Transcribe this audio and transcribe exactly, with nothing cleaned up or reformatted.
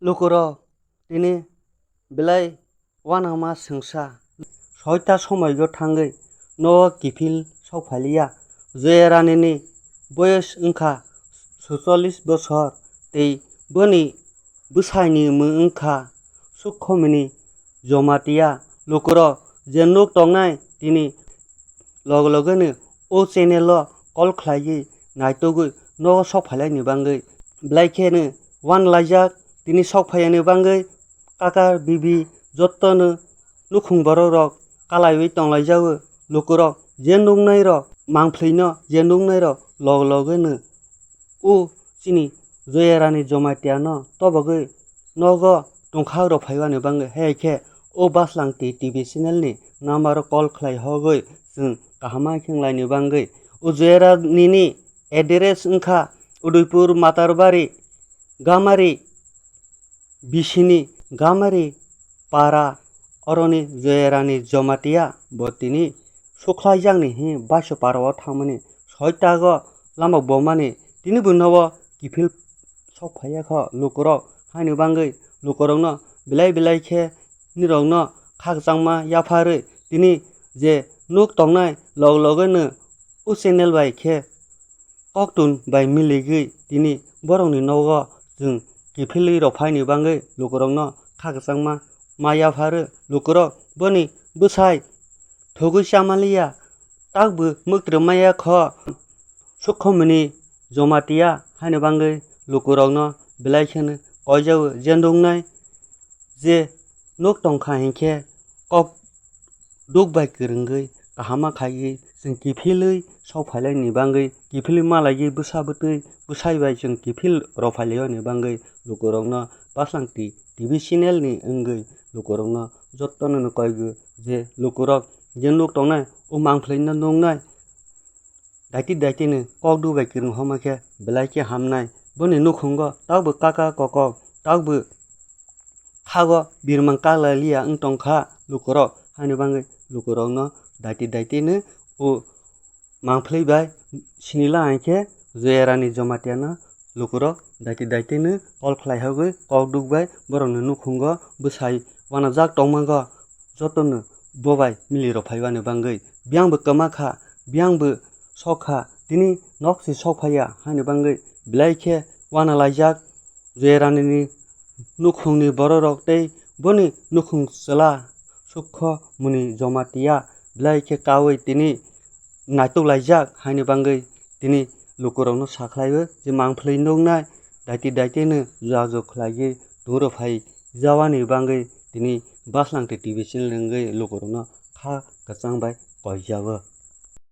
Lukurok tini belai uanama swngsa soita somoigo thangwi nogo kiphil sokphailiya. Joya Ranini boyos wngkha suchollis bosor tei boni bwsaini mung wngkha Sukhomoni Jomatia. Lukurok je nuk tongnai tini loge logeno o channel o call khlaiwi naitugwi nogo sokphailaini bagwi belai kheno uanlaijak. Tini sokphaiyani bagwi kaka bibi jottono nukhung borok rok kalaiwi tonglaijao. Lukurok je nuknairok mangphlwino je nuknairok loge logeno o chini Joya Rani Jomatia no tobogwi nogo tongkhak rok phaiwani bagwi hai khe o Baslang T T V channel ni number o call khlai hogwi chwng kaham khe wnglaini bagwi. O Joya Rani ni address wngkha Udaipur Matarbari Gamari bisini Gamari para oroni Joya Rani Jomatia bo tini sukhlaijakni hi Baisopara o thangmani soitago lama bomani tini bo nogo kiphil sokphaiya kho lukurok haini bagwi lukurokno belai belai khe nirokno khakchangma yapharwi tini je nuk tongnai loge logeno o channel bai khe koktun bai miligwi tini borokni nogo chwng kiphilwi rok phaini bagwi lukurokno khakchangma ma yapharo. Lukurok boni bwsai thugwi chamaliya takbo mwktwrwng maya kho Sukhomoni Jomatia haini bagwi lukurokno belai kheno koijao je nuknai je nuk tongkha hinkhe kok duk bai kwrwngwi kahama khaiwi chwng kiphilwi sokphailaini bagwi kiphilwi malaiwi bwsa bwtwi bwsai bai chwng kiphil rok phailaiyoni bagwi lukurokno Baslang T T V channel ni wngwi lukurokno jottono no koigo je lukurok je nuk tongnai o mangphlwino nuknai daiti daitino kok duk bai kwrwng homa khe belai khe hamnai. Boni nukhungo takbo kaka kokok takbo khago birmang kalaliya wng tongkha lukurok haini bagwi lukurokno daiti daitino o mangphlwi bai sinila hinkhe Joya Rani Jomatia no lukurok daiti daitino call khlai hogwi kok duk bai borokni nukhungo bwsai uanajak tongmago jotono bo bai milirok phaiwani bagwi biyangbo kwma kha biyangbo sok kha tini nok se sok phaiya haini bagwi belai khe uanalaijak Joya Ranini nukhungni bororok tei boni nukhung chwla Sukho Muni Jomatia belai khe kaui tini naituk laijak haini bagwi tini lukurokno sakhlaio je mangphlwi nuknai daiti daitino jujak khlaiwi tungro phai jawani bagwi tini Baslang T T V channel wngwi lukurokno kha kwchang bai koijao.